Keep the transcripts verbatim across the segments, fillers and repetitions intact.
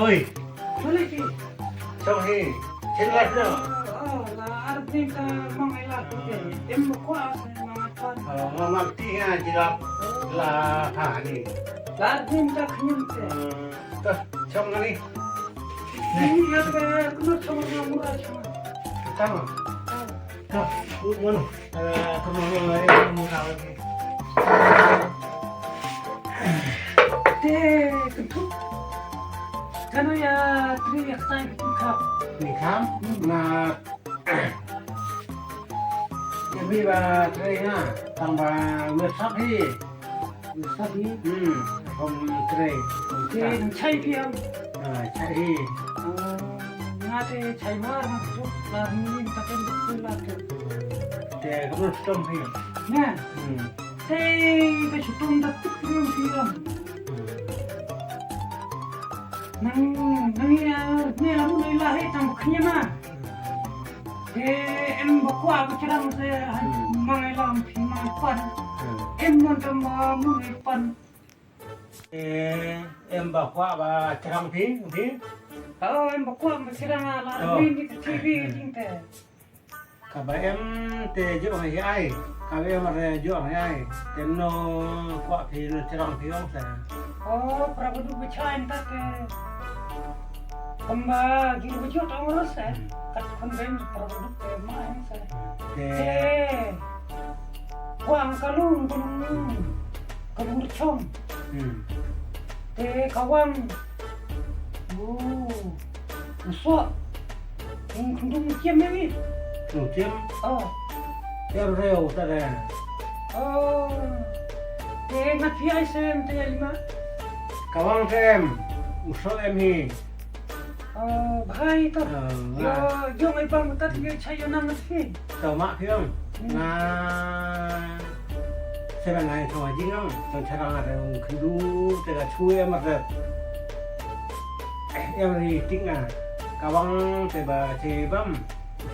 Oi. Malik ki. Chong hi. Chin lat no. Oh, la arab ni ta mang ai lat tu ke. Em ko as mang ai pan. Oh, mang mang ti ha jilap. La ta ni. La arab ni ta khnyam te. Eh, ta chong ni. Ni ya ke kuno chong na mura chong. Tama. Ka, u mon, eh, ka mon, eh, ka mon ka lagi. Te, kyntu. Kano ya tri ya ktai kyntu ka. Ni kam, na, ya bi ba tri na, tang ba ngersap hi. Ngersap hi. Hmm, hom trei. Te nang chai phi am? Ah, chai hi. Ah, nga te chai mar ma tu. La ni ta ken tu la tu. Te kamu stom hi. Nga. Hmm. Te ka stom da tu tu phi am. Hmm. Nang, nang ya, ne la mu la hi tang khnya ma. Hmm. Te em ba kwah ba kyrang te, hmm, mang ai lam phi mang ai pan. Hmm. Em mon tam, uh, mang ai pan. Eh, em ba kwah ba kyrang phi, phi? Oh, em ba kwah ba kyrang la, oh, ni ni T V, hmm, jing te. Kaba em te jong ai ai, kaba em re jong ai ai. Te no kwah phi no kyrang phi ong sa. Oh, pra ba du ba chain ta te. Kumba gin bujut ong ros eh. Hmm. Kat khun ben produk te ma eh sa. Te. Te. Kwang kalung kalung. Kalung chong. Hmm. Te kawang. Oh. Usok. Ung kundung kiem eh. Kundung kiem? Oh. Kiem reu ta de. Oh. Te ngat phi ai sem te lima. Kawang te em. Usok em hi. Oh, bhai to. Oh, yo, nga. Yo, ngai pang tat yo chai yo nang ngat phi. To ma phi ong. Hmm. Nga. Sera ngai to ma jing ong. To chara ngat ong kundung te ka chui em mat. Em ri ting a. Kawang te ba che bam.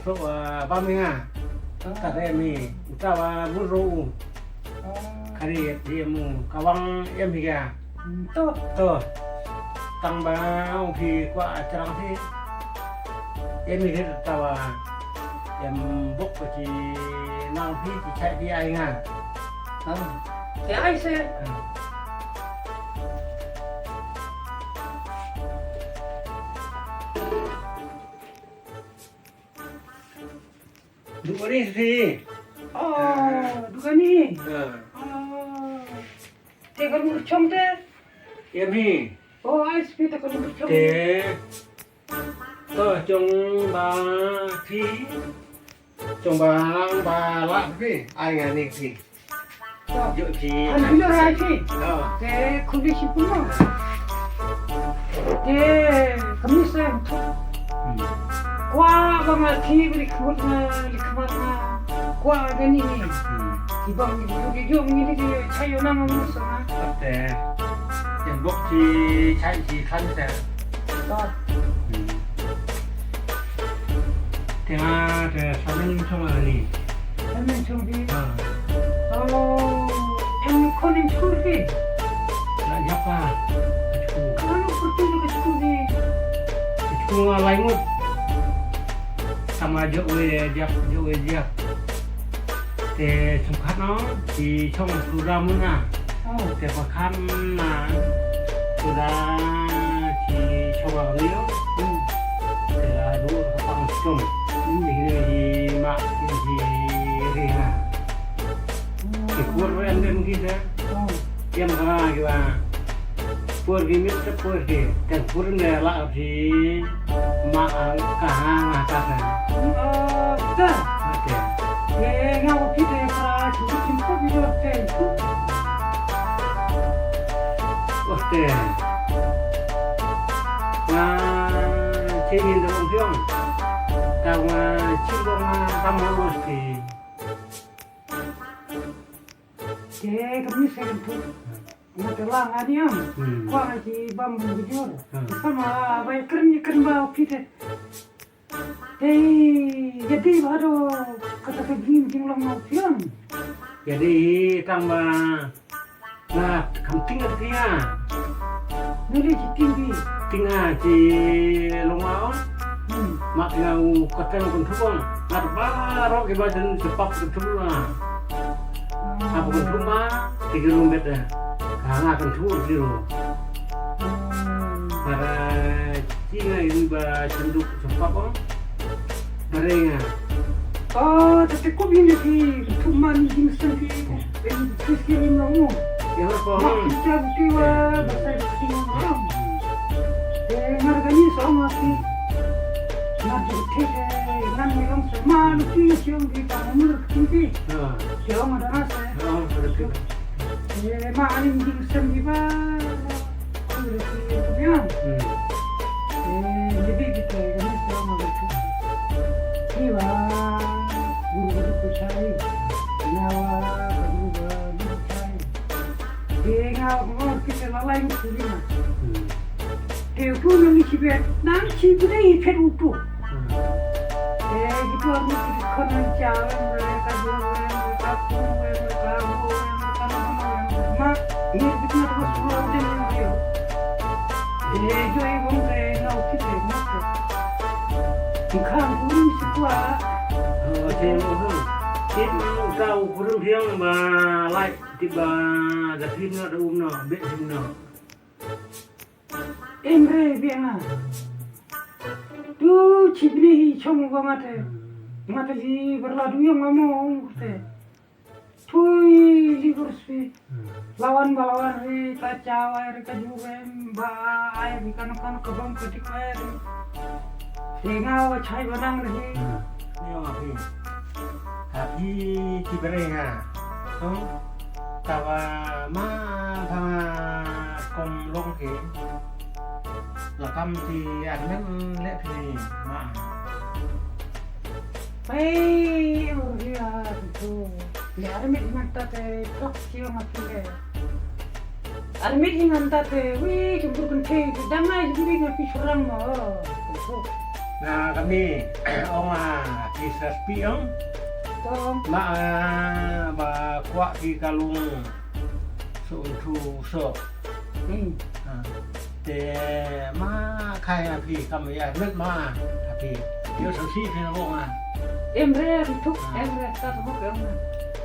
So, uh, bam hi nga. Ah. Tat em hi. Uta wa bun ro u. Ah. Kari em hi mu. Kawang em hi ga. Hmm, to. To. Tang ba ong phi kwah kyrang phi. Em hi ga ta wa. Em bok ko chi nang phi chi chai phi ai nga. Ah. Te ai se. Ah. Dukani si. Oh, dukani. Ha. Oh. Te ka lur chong te. Em hi. Oh, ai si te ka lur chong. Te. To chong ba phi. Chong ba lang ba la phi. Ai nga ni phi. Jooh phi. Han phi la rai phi. Ha. Te khun dei shi pun mo. Te kami sa. Hmm. Kwah ba nga ki ba li khmut nga, li khmat nga. Kwah ba ni. Hmm. Ki bang ni jooh jooh ni di chai yo nang mo sa. Te. Yang bok ki chai ki khan sa. To. Hmm. Te nga te sa nang chong ani. Sa nang chong di. Ha. Oh, em khun em chkur di. La japa. Chkur. Kano purtu ka chkur di. Chkur nga lai ngut. Sama jooh we jap, jooh we jap. Te sum khat no, ki chong suda mun na. Oh. Te pa khan na suda ki chong a ngi yo. Hmm. Te la du ka pang sum. Hmm. Te ki ma ki ri na. Hmm. Ki kur ren den ki te. Oh. Yam ka ki wa. Pur ki mit ka pur ki. Kan pur ne la ki ma ang ka ha nga ka ha. Oh, ta. Okay. Ye nga wa phi te pra chu ki chu ki yo te chu. Okay. Nga che yin da ong pyong. Ka nga chi ong nga tam ma ong ki. Te ka mi se kan tu. Nga te la nga ni am. Hmm. Kwah nga ki bam bujur. Hmm. Sama ba ya kren ya kren ba phi te. Te ya dei ba do kata ka jing jing long long pian. Ya dei tang ba nga kam ting ka phi ya. Ni le ji ting bi. Tinga ci long ma ong. Hmm. Ma tinga u kateng kynthum ong. Ngat baroh kiba jen cepat kynthum na. Apa kynthum ma, tiga rumbet dah. Ka nga kynthum tiga ru. Hmm. Para tinga ini ba cenduk cepat ong. Barenga. Oh, tapi kok ini di cuma ni jin sendiri. Ini di sini mau. Ya, apa? Mak kita berdua, bahasa di sini orang. Eh, ngargani sama si. Ngargani, eh, ngan ni orang sama, lu kini siang di tangan lu kini. Ha. Siang ada rasa. Ha, ada rasa. Eh, ma ani jin sem di ba. Ku re ki ku biang. Hmm. Eh, jadi kita kena selama itu. Iwa, guru guru ku cai. Nawa, guru guru ku cai. Eh, ngawa ngawa kita lalai ku lima. Hmm. Te utu nang isi bet, nang isi bet i phet utu. Hmm. Eh, gitu aku di konan jalan, mereka jual, mereka pun, mereka mau, mereka mau, mereka mau. Ini kita terus pulang dengan dia. Eh, jual ibu mereka ngau kita, ngau kita. Engkau pun sekuat. Oh, saya mau. Kita mau tahu kurang biang, ba, like, tiba, dah film nak, dah umno, bet film nak. Em re biang a. Tu chibni hi chong ba ngate. Ngate li berla duyong amo ong te. Tui li bersih. Lawan ba lawan re ka chawai re ka jurem ba ai re kan kan ka bang ka dik ai re. Singa wa chai banang re. Ni wa phi. Ha phi ki bere ha. Tong. Tawa ma pha kom long ke. La kam ti armen le phi ma. Pai ur ya tu. Le armen ngan ta te tok sio ma phi le. Armen ngan ta te wi chumbur kun ke dang ai juri ngan phi surang mo. Na kami ong a phi sas pi ong. Tong. Ma ba kwah ki kalung. So tu so. Hmm. Ha. Te ma khai a phi kam ya met ma a phi. Yo so si phi na bong a. Em re tu, em re ta tu ke em.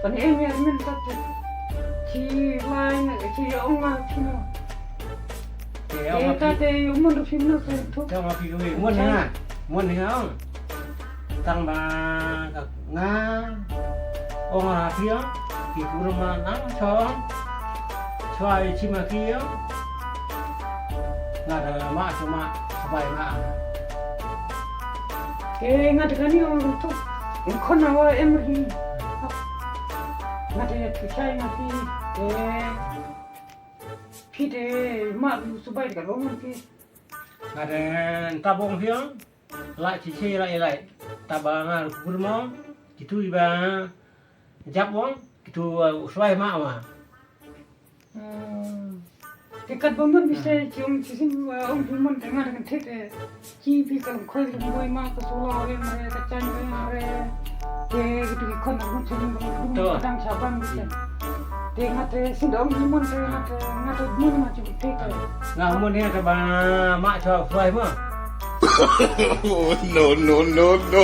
Pan em ya men ta tu. Chi lai na chi ong ma chi mo. Te ong a phi. Te ta te yo mon ru phi no se tu. Te ong a phi ko mon na. Mon na ong. Tang ba ka nga ong ha phi ong ki kur ma nang chong chwa i chi ma ki ong nga da ma chwa ma sbai ma. Ke nga da kani ong tu ong khon na wa em ri nga da ya tu chai ma phi ke phi de ma lu sbai ka long phi. Nga da ta bong phi ong. Lai chi chi lai lai. Ta ba nga kur mo. Kitu iba jap wong. Kitu uh, suai ma wa. Hmm. Te kat ba mon bise chi ong chi sim, uh, ong phi mon te nga da kan thik, eh, chi phi ka long khoi long boi ma ka sula re ma re ka chan re ma re. Te kitu ki khon na mon chi ong long long ka dang cha ban bise. Te nga te sin da ong phi mon te nga te nga te mon ma chi. Nga mun ne ka ba ma chwa fwai ma. No, no, no, no.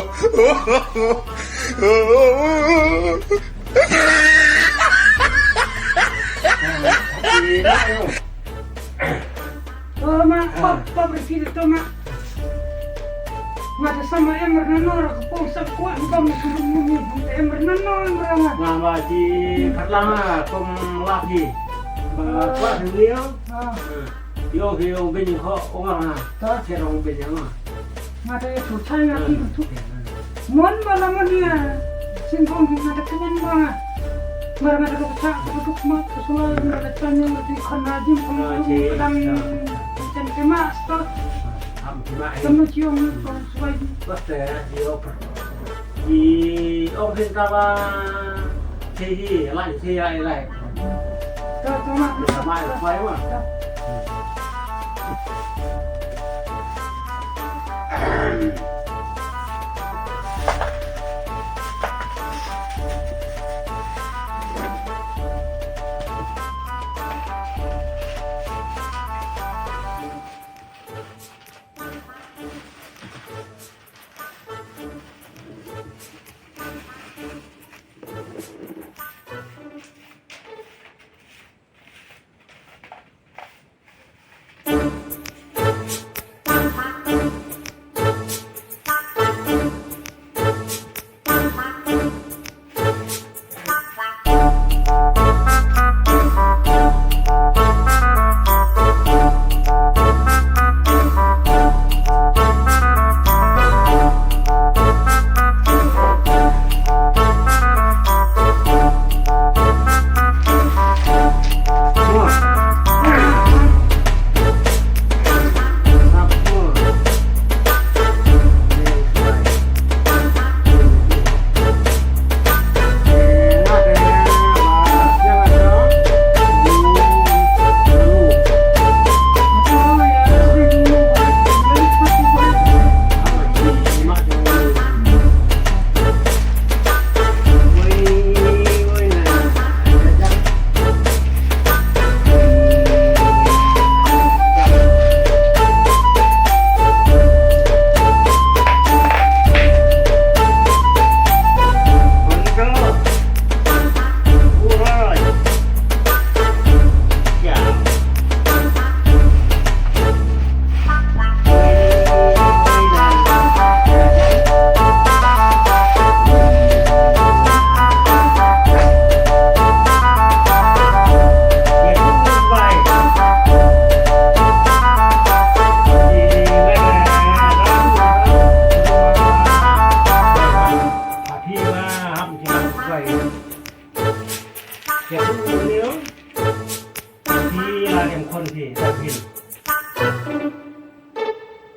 Toma, pop, pop, repeat, toma. Nga da sama em rnano ra ka pong sa kwah ba mu sulu mu mu em rnano em rnano. Nga ba ji pharlang a pong lak ji. Ba kwah ni yo. Yo yo ben ko ong nga. Ta che rong ben nga. Nga da yo tu chai nga ti tu. Mon ba la mon ya. Sin kong ki nga da kenen ba nga. Mar nga da ka cha ka tu ma ka sula nga da chan nga ti khana jin kong ka dang chan ke ma sto. Am ki ma. Kam no chiong kong suai. Ba te yo. Ki ong phin ka ba. Ki hi lai ki ai lai. Ka ka ma. Ka ma ai fai wa. Phi la em khon phi, da phi.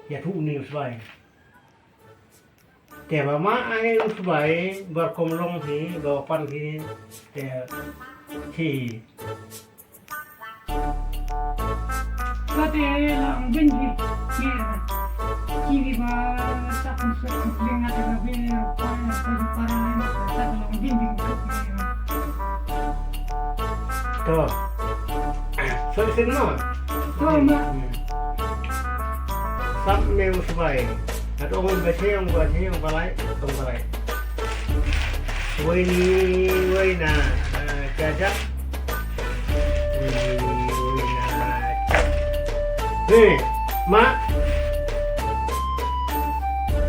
Ïathuh une u sbai. Te ba ma ai u sbai, ba rukom long phi, ba pan phi, te phi. Ka te la ong ben phi, phi, phi ba, sa kan sa kan pling ate ba ben, pa, pa, pa, pa, sa kan ong ben phi. To. Sa sin ma. To ma. Hmm. Sap me u sbai. At ong ba che, ong ba che, ong ba lai, ong ba lai. Wei ni, wei na, ah, ja, ja. Wei ni, wei na, ja. Hei, ma.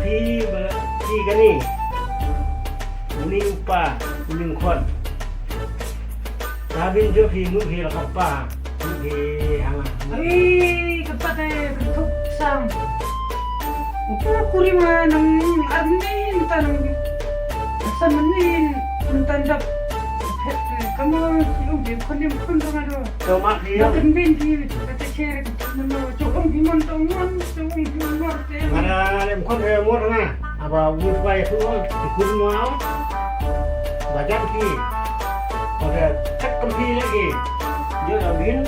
Phi ba, phi kani. Uni u pa, uni u khon. Ka bin jop hi mut hi la ka pa. Mut hi hanga. Ai, ka pa te ka thuk sam. Upa kuri ma nang armin ta nang. Sam min tan dap. Phet ka mo si u bin khon nim khon ranga do. To ma hi. Ka kan bin hi ka te che ka thuk man do. Cho ong hi mon to mon, cho ong hi mon te. Mana lem khon he mon ranga. Aba u sbai tu, ti kun ma. Ba jam ki. Ba da tak kam ki lagi. Yo da bin.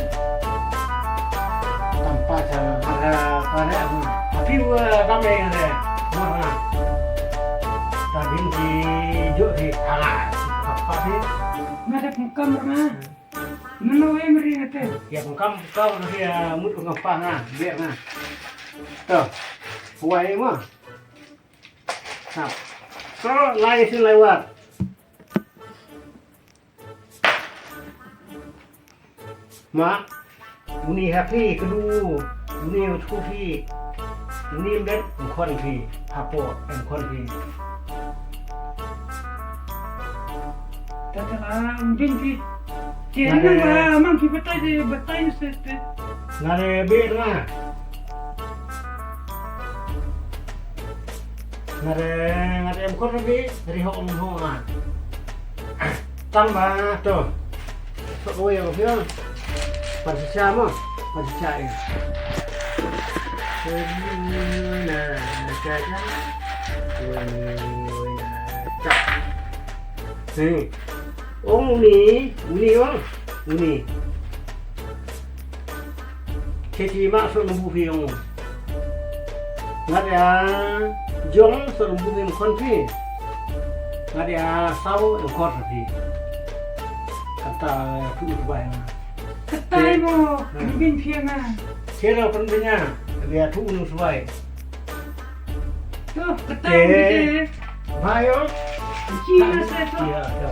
Tam pa sa ada pada. Tapi wa tam eh ada. Wa. Ta bin ki jo ki ala. Apa sih? Ngadap kamar ma. Nano em ri ngate. Ya kam kam na ya mut kam pa nga. Ber nga. To. Wai ma. Sap. So, lai sin lai wat. Ma, uni ha phi kdu, uni u thu phi, uni em bet em khon phi, hapo em khon phi. Tata la, um jin phi. Tian nang la, mang phi batai de, batai se te. Nga le bet nga. Ngare, ngare em kor bi, ri hok em hok ah. Tang ba to. Sok wei ang phi. Pan si cha mo, pan si cha eh. Wei na cha cha. Wei na cha. Ni. Ong uni, uni ong. Uni. Che chi ma so nang bu phi ong. Ngat ya jong so nang bu phi em khon phi. Ngat ya sao em khor phi. Kata tu ba ya. Kata mo, hmm. Bin phi nga. Che ro pun bin ya. Bia tu nu suai. To, kata mo. Ba yo. Chi na se to. Ya, ya.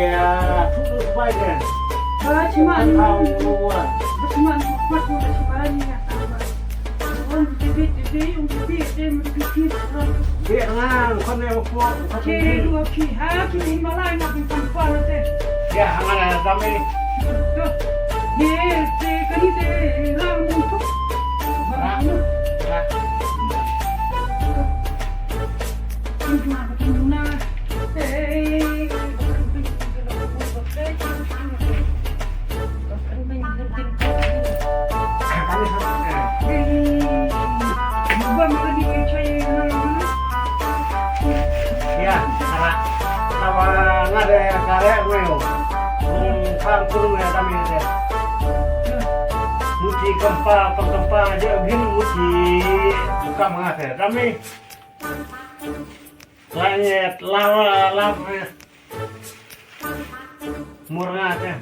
ya, tu tu bai de. Ba chiman. Kan kau. Ba chiman, ba chiman, ba chiman. Biang ngan kon ne ko. Ke dua ki ha ki malai na bin kan pa te. Ya, hangan ada dame. To. Ye te kani te ram tu. Ra. Ra. Ya, kara. Tawa ngade kare ngeo. Kham kurung ya kami de. Muti kempa, pengkempa aja bin muti. Bukan mengate. Kami. Langit, lawa, lawa. Murna te.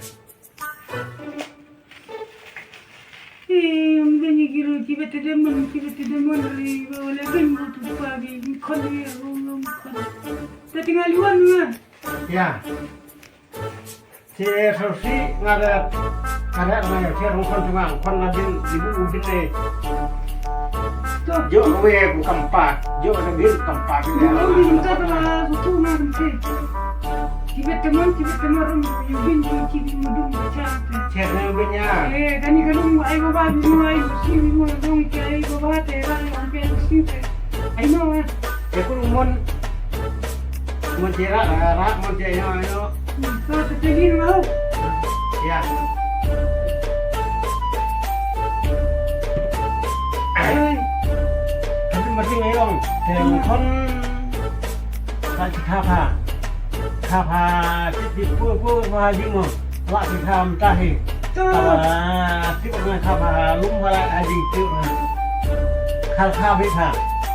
Eh, ong dani giro kiba tedemon, kiba tedemon ri ba wala ben butu pa bi kon ya ong ong kon. Tati ngaliwan ma. Ya. Che so si ngada kare na ya che rong kon tunga kon na bin dibu bin ne. Jo we ku kampa, jo na bin kampa bin ne. Ong bin ta la su tu na bin che. Tibet temon, tibet temon rum, yu bin yu ki bin mudum bacha. Cher na bin ya. Eh, kani kalung ai baba bin ai si bin mudum ke ai baba te ran wan ke si te. Ai no. Te kun mon. Mon tira ra mon te ya no. To te te bin mau. Ya. Ai. Tapi mati ngayong. Te kon. Ka ki kha pha. Kha pha ti ti pu pu pha jing mo. La ki kha am ta hi. To. Ka ba ti ko kha pha lum pha la jing ti ko. Kha kha bi pha.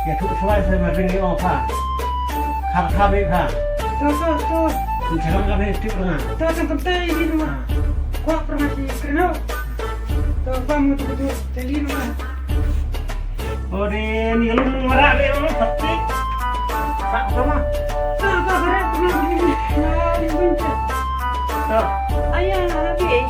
Ya tu swai sa ma ring ong pha. Kha kha bi pha. To to to. Ni cha ka bi ti ko. To to to te ni ma. Kwa pra ma ki krno. To pa mu tu tu. Te ni ma. Ode ni lu mara le lu pasti. Tak sama. Tak tak kare pernah ni. Ni benci. Tak. Ayah habis.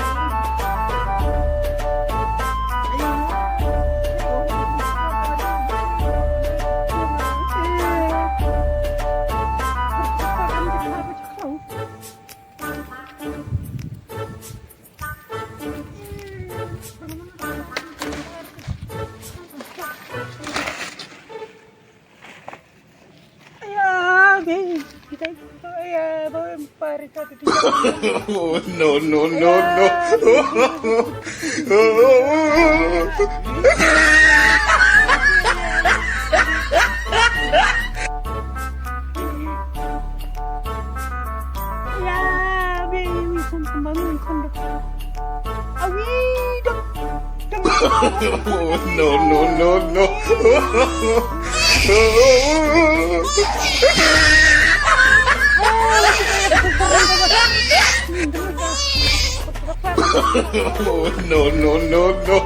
No, no, no, no. Ya, be, wi, san, san, ban, wi, san, da. Awi, dok. No, no, no, no. No, no, no, no.